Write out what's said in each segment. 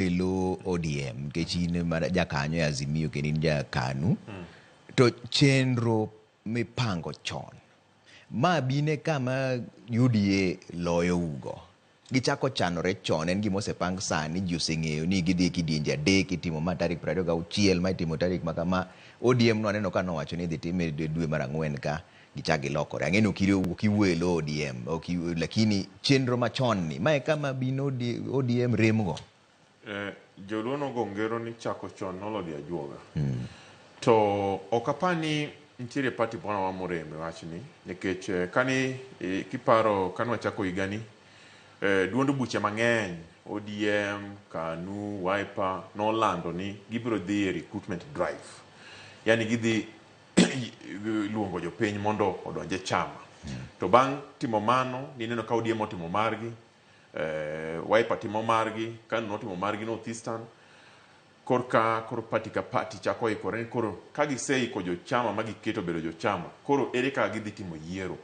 E lo ODM nikech in mana jakanyo e Azimio kendo in ja KANU to chenro mipango chon ma bine kama UDA loyougo gichako chanore chon en gima osepang sani ji oseng'eyo ni gidhi e kidienje adek itimo ma tarik 26 ma itimo tarik ma kama ODM no aneno ka nowacho ni idhi time e dwe mar ang'wen ka gichak gilokore ang'e ni ok iwuoyo e lo ODM ok lakini chenro machon ni mae kama bino ODM remgo. Joluo nogo ngero ni chako chon nolo di ajuoga. To ok apar ni nitiere party moro amora morem e wachni nikech kani kiparo kane wachako higani duond buche mang'eny ODM, KANU, Wiper nolando ni gibiro dhi e recruitment drive. Yani gidhi luongo jopiny mondo odonj e chama. To bang' timo mano nineno ka ODM otimo margi, Wiper timo margi, KANU notimo margi North Eastern. Korka koro party ka party chako ikore ni koro ka giseiko jochama ma giketo bedo jochama, koro ere kaka gidhi timo yiero.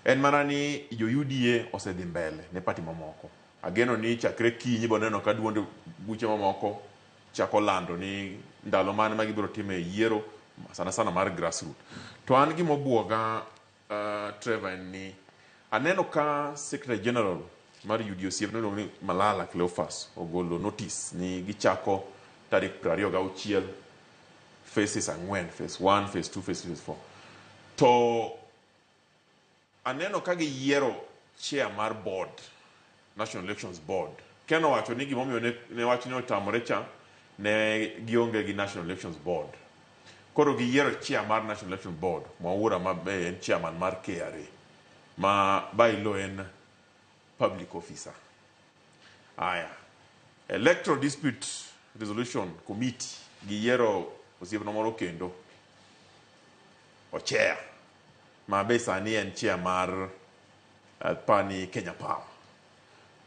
En mana ni jo UDA osedhi mbele ne party mamoko. Ageno ni chakre kiny ibiro neno ka duond buche mamoko chako lando ni ndalo mane ma gibiro time yiero sana sana mar grassroot. To an gima obuoga Trevor en ni aneno ka Secretary General mar UDA osiepne miluongo ni Malala Cleophas ogolo notice ni gichako tarik 26 phases ang'wen, phase 1, phase 2, phase 3, phase 4. To aneno ka giyiero chair mar board, National Elections Board. Ken owacho ni gimomiyo ne, ne wachne otamore cha ne gionge gi National Elections Board. Koro giyiero chair mar National Elections Board, Mwaura ma be en chairman mar KRA, ma by law en public officer. Aya, Electoral Dispute Resolution Committee giyiero osiepna moro kendo ochair ma be sani en chair mar pani Kenya Power.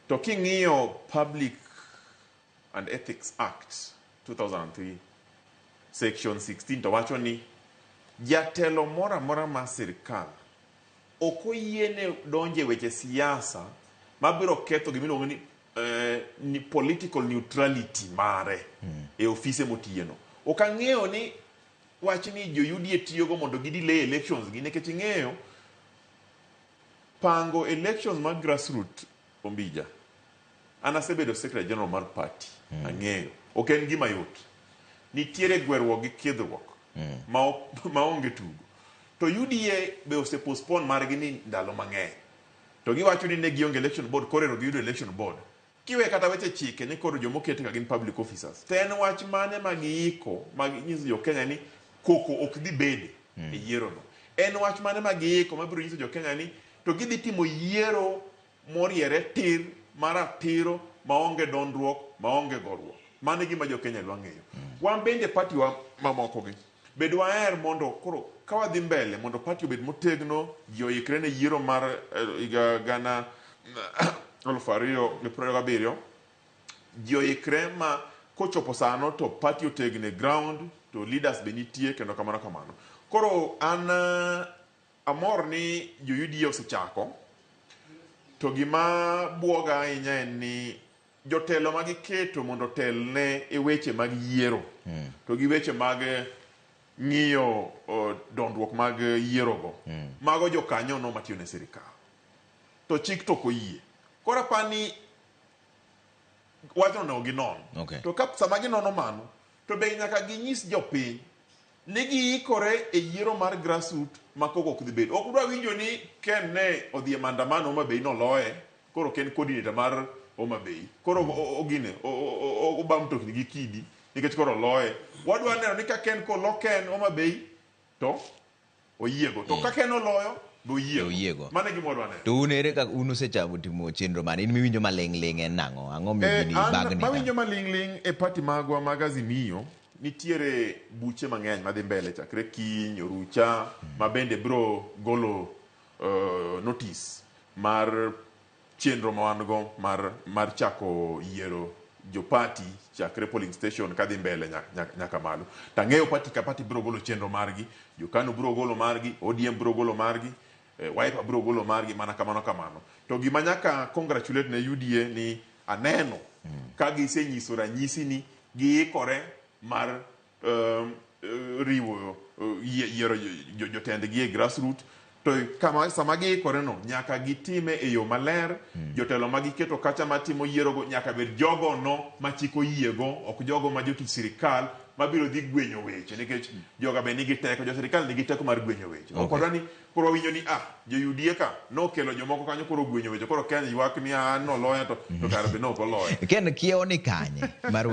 To king'iyo Public and Ethics Act 2003 section 16 to wacho ni jatelo moro amora mar sirkal ok oyiene donjo e weche siasa mabiro ketho gima iluongo ni, ni political neutrality mare e ofise motiyeno. Ok ang'eyo ni wach ni jo UDA tiyogo mondo gi delay elections gi nikech ing'eyo pango elections mag grassroot Ombija. An asebedo secretary general mar party. Ang'eyo. Ok en gima yot. Nitiere gweruok gi kidhruok maonge tugo. To UDA be ose postpone margi ni ndalo mang'eny. To giwacho ni ne gionge election board, koro ero giyudo election board. Kiwe kata weche chike ni koro jomoket ka gin public officers. To en wach mane ma giiko ma nyiso jo Kenya ni koko ok dhi bede e yiero no. En wach mane ma giiko mabiro nyiso jo Kenya ni to gidhi timo yiero moriere tir maratiro maonge dondruok maonge goruok. Mano e gima jo Kenya dwa ng'eyo. Wan bende party wa mamoko gi be dwaher mondo koro ka wadhi mbele mondo party obed motegno, ji oikre ne yiero mar higa gana 2027, ji oikre ma kochopo sano to party otegno e ground to leaders be nitie kendo kamano kamano. Koro an amor ni jo UDA osechako to gima buoga ahinya en ni jotelo ma giketo mondo otelne e weche mag yiero to gi weche mag ng'iyo dondruok mag yierogo mago jokanyono matiyo ne sirikal to chik to ok oyie. Koro apani wachno onego ginon. To ka sama ginono mano to be nyaka ginyis jopiny ni giikore e yiero mar grassroot ma koko ok dhi bedo. Ok udwa winjo ni Ken ne odhi e maandamano Homa Bay noloye, koro ok en coordinator mar Homa Bay. Koro ogine oba mtokni gi kidi nikech koro oloye. Wadwa neno ni ka Ken kolo Ken Homa Bay to oyiego. To ka Ken oloyo be oyiego. Oyiego. Mano e gima wadwa neno. To un ere kaka un usechako timo chenro mane? In miwinjo maling' ling' en nang'o? Ang'o miyo gini An bagni ka? mawinjo maling' ling' e party magwa mag Azimio nitiere buche mang'eny madhi mbele chakre kiny, orucha ma bende biro golo notice mar chenro ma wan go mar chako yiero jo party chakre polling station kadhi mbele nyaka malo. To ang'eyo party ka party biro golo chenro margi, jo KANU biro golo margi, ODM biro golo margi, Wiper biro golo margi mana kamano kamano. To gima nyaka congratulate ne UDA ni aneno Ka gisenyiso ranyisi ni giikore mar riwo yiero jotendgi e grassroot, to kama sama giikore no nyaka gitime e yo maler. Jotelo ma giketo kacha matimo yierogo nyaka bed jogo no ma chik oyiego, ok jogo ma jotich sirikal mabiro dhi gwenyo weche, nikech joga be nigi teko, jo sirikal nigi teko mar gwenyo weche. Ok wadwa ni koro wawinjo ni jo UDA ka nokelo jomoko kanyo koro gwenyo weche, koro Kenya ywak ni noloya to kare be nok oloya. Ken kiewo ni kanye mar